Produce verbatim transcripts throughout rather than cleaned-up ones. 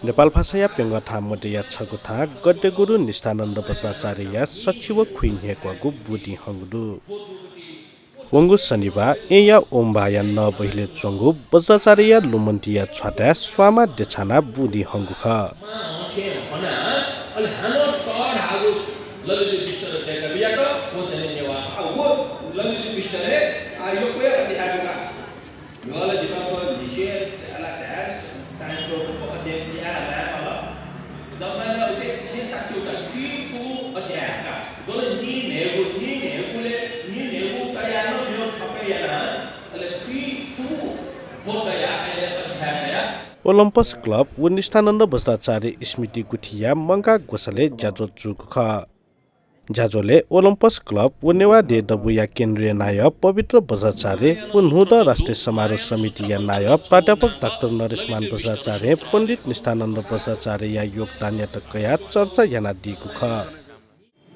नेपाल भाषाया प्यंगः थां मध्येया छगू थां गद्य गुरु निष्ठानन्द बज्राचार्यया सछि व खुइ न्हय्क्वाःगु बुदिं हंगु दु। वंगु शनिबाः येँया ओमबाःया नः बहिले च्वंगु बज्राचार्यया लुमन्तिया छ्वाताय् स्वांमा देछानाः बुदिं हंगु खः। ओलम्पस क्लब व निष्ठानन्द बज्राचार्य स्मृति गुथिया मंकाः ग्वसालय् ज्याझ्वः जूगु खः। ज्याझ्वलय् ओलम्पस क्लब व नेवाः देय् दबूया केन्द्रीय नायः पवित्र बज्राचार्य व न्हूदँ राष्ट्रिय समारोह समितिया नायः प्राध्यापक डाक्टर नरेशमान बज्राचार्यं पण्डित निष्ठानन्द बज्राचार्यया योगदानयात कयाः चर्चा यानादीगु खः।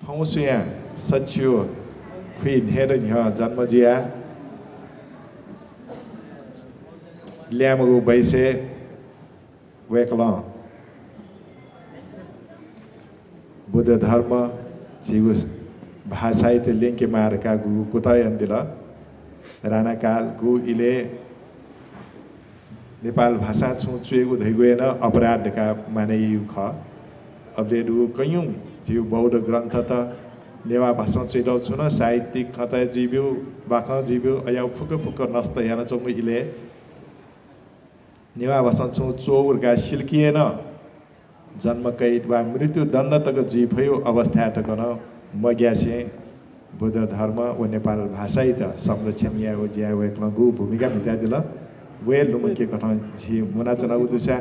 थौं स्वयां सछि व खुइ न्हय्दँ न्ह्यः जन्म जुयाः ल्याय्म्हगु बैसय् वय्कलं बुद्ध धर्म, झीगु भाषायात ल्यंके माः धकाः गुगु कुतः यानादिल। राणाकालगु इलय् नेपाल भाषां छुं च्वयेगु धइगु हे नं अपराध धकाः मानय् याइगु खः। अबलय् दुगु कैयौं झीगु बौद्ध ग्रन्थत नेवाः भाषां च्वयेत छुं नं साहित्यिक खँतय् जुइब्यु, बाखं जुइब्यु, अज्याःगु फुक्क फुक्क नष्ट यानाच्वंगु इलय् नेवाः भाषां छुं च्वःगु धकाः सिलकि हे नं जन्म कैद वा मृत्युदण्ड तक जुइ फइगु अवस्थाय् तक नं मग्यासें बुद्ध धर्म व नेपाल भाषायात संरक्षण यायेगु ज्याय् वय्कलं गुगु भूमिका म्हितादिल, व हे लुमंकेकथं झी मुनाच्वनागु दुसा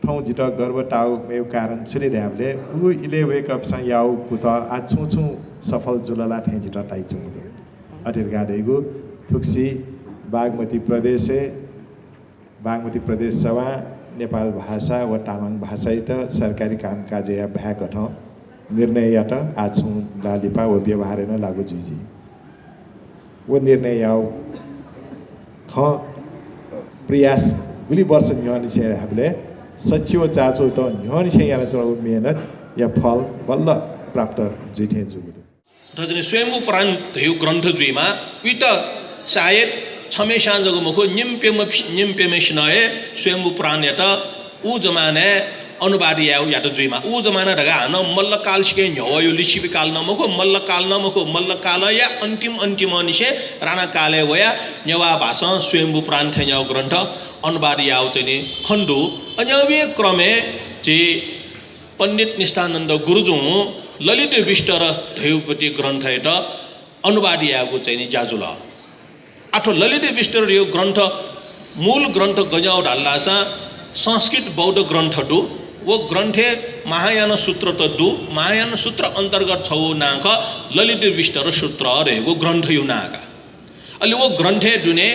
थौं जितः गर्व ताःगु मेगु कारण छु ले धायेबलय् उगु इलय् वय्कःपिसं याःगु कुतः आः छुं छुं सफल जुल ला थें जितः ताइच्वंगु दु। अथे धकाः धइगु थुगुसी बागमती प्रदेशय् बागमती प्रदेश सभां नेपाल भाषा व तामाङ भाषायात सरकारी कामकाजया भाय्‌कथं निर्णय यात। आः छुं ला लिपा व व्यवहारय् नं लागू जुइ जुइ। व निर्णय याःगु खँ प्रयास गुलि वर्ष न्ह्यःनिसें धायेबलय् सछि व चाच्वःत न्ह्यःनिसें यानाच्वनागु मेहनतया फल बल्ल प्राप्त जुइ थें जूगु दु। अथवा चाहिँ स्वयम्भू पुराण धइगु ग्रन्थ जुइमाः, उइत सायद छम्हेस्यां जक मखु, निम्प्यम्ह-, निम्प्यम्हेसिनं हे स्वयम्भू पुराणयात उ जमानाय् अनुवाद यायेगु यात जुइमाः। उ जमाना धकाः हानं मल्लकालसिके न्ह्यवःया लिच्छवि काल नं मखु, मल्लकाल नं मखु, मल्लकालया अन्तिम अन्तिमनिसें राणाकालय् वयाः नेवाः भाषां स्वयम्भू पुराण थेंज्याःगु ग्रन्थ अनुवाद याःगु चाहिँ नि खने दु। अज्याःगु क्रमय् झी पण्डित निष्ठानन्द गुरुजुं ललित विस्तर धइगु ग्रन्थयात अनुवाद यायेगु चाहिँ नि ज्या जुल। आः थ्व ललित विस्तर धइगु ग्रन्थ मूल ग्रन्थ गज्याःगु धाल धाःसा संस्कृत बौद्ध ग्रन्थ दु। व ग्रन्थय् महायान सूत्रत दु। महायान सूत्र अन्तर्गत छगू नां खः ललित विस्तर सूत्र धइगु ग्रन्थया नां का। अले व ग्रन्थय् दुने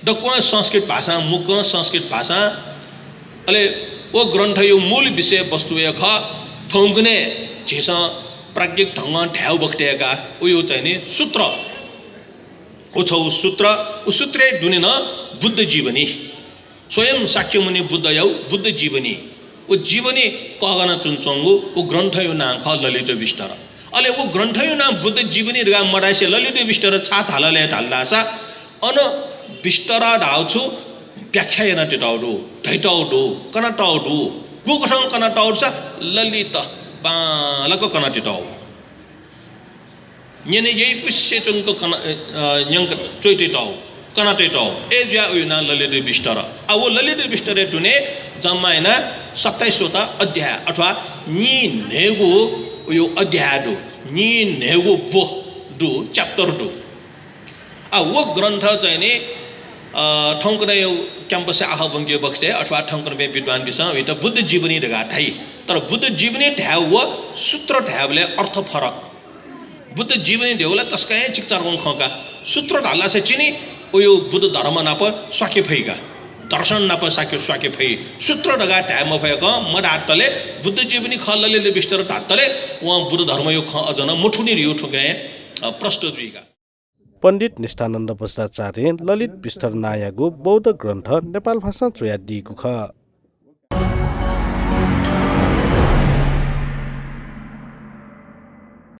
दक्वं संस्कृत भाषां, मुक्कं संस्कृत भाषां, अले व ग्रन्थया मूल विषयवस्तु हे खः। थौंकन्हय् झीसं प्राज्ञिक ढंगं धायेगु बखतय् का उयो चाहिँ नि सूत्र, उ छगू सूत्र, उ सूत्रय् दुने नं बुद्ध जीवनी। स्वयं शाक्यमुनि बुद्धया बुद्ध जीवनी। व जीवनी कःघाना च्वंच्वंगु व ग्रन्थया नां खः ललित विस्तर। अले व ग्रन्थया नां बुद्ध जीवनी धकाः मधासे ललित विस्तर छाय् धाल ले धाल धाःसा अन विस्तर धाःगु छु व्याख्या यानातःगु दु, धयातःगु दु, कनातःगु दु। गुकथं कनातःगु धाःसा ललित बांलाक कनातःगु। न्यने याइपुसे च्वंक कना, अ, न्यंक च्वयातःगु, कनातःगु। अय् जुयाः उयो नां ललित विस्तर। आ, व ललित विस्तरय् दुने जम्मा यानाः सत्ताइसवटा अध्याय अथवा नीन्हय्गू उयो अध्याय दु, नीन्हय्गू ब्व दु, chapter दु। आ, व ग्रन्थ चाहिँ नि, अ, थौंकन्हय् campus-य् आखः ब्वंके बखतय् अथवा थौंकन्हय् विद्वानपिसं उइत बुद्ध जीवनी धकाः धाइ। तर बुद्ध जीवनी धायेगु व सूत्र धायेबलय् अर्थ फरक। बुद्ध जीवनी धयागु ला तसकं हे चिकिचारकं खँ का। सूत्र धाःसा चाहिँ नि उयो बुद्ध धर्म नाप स्वाके फइ का, दर्शन नाप स्वाके, स्वाके फइ। सूत्र धकाः धाये मफय्कं मधातले बुद्ध जीवनी खः ललित विस्तर धातले वं बुद्ध धर्मया खँ अझ नं मथूनि धइगु थुकिं, अ, प्रष्ट जुइ का। पण्डित निष्ठानन्द बज्राचार्यं ललित विस्तर नांयागु बौद्ध ग्रन्थ नेपाल भाषां च्वयादीगु खः।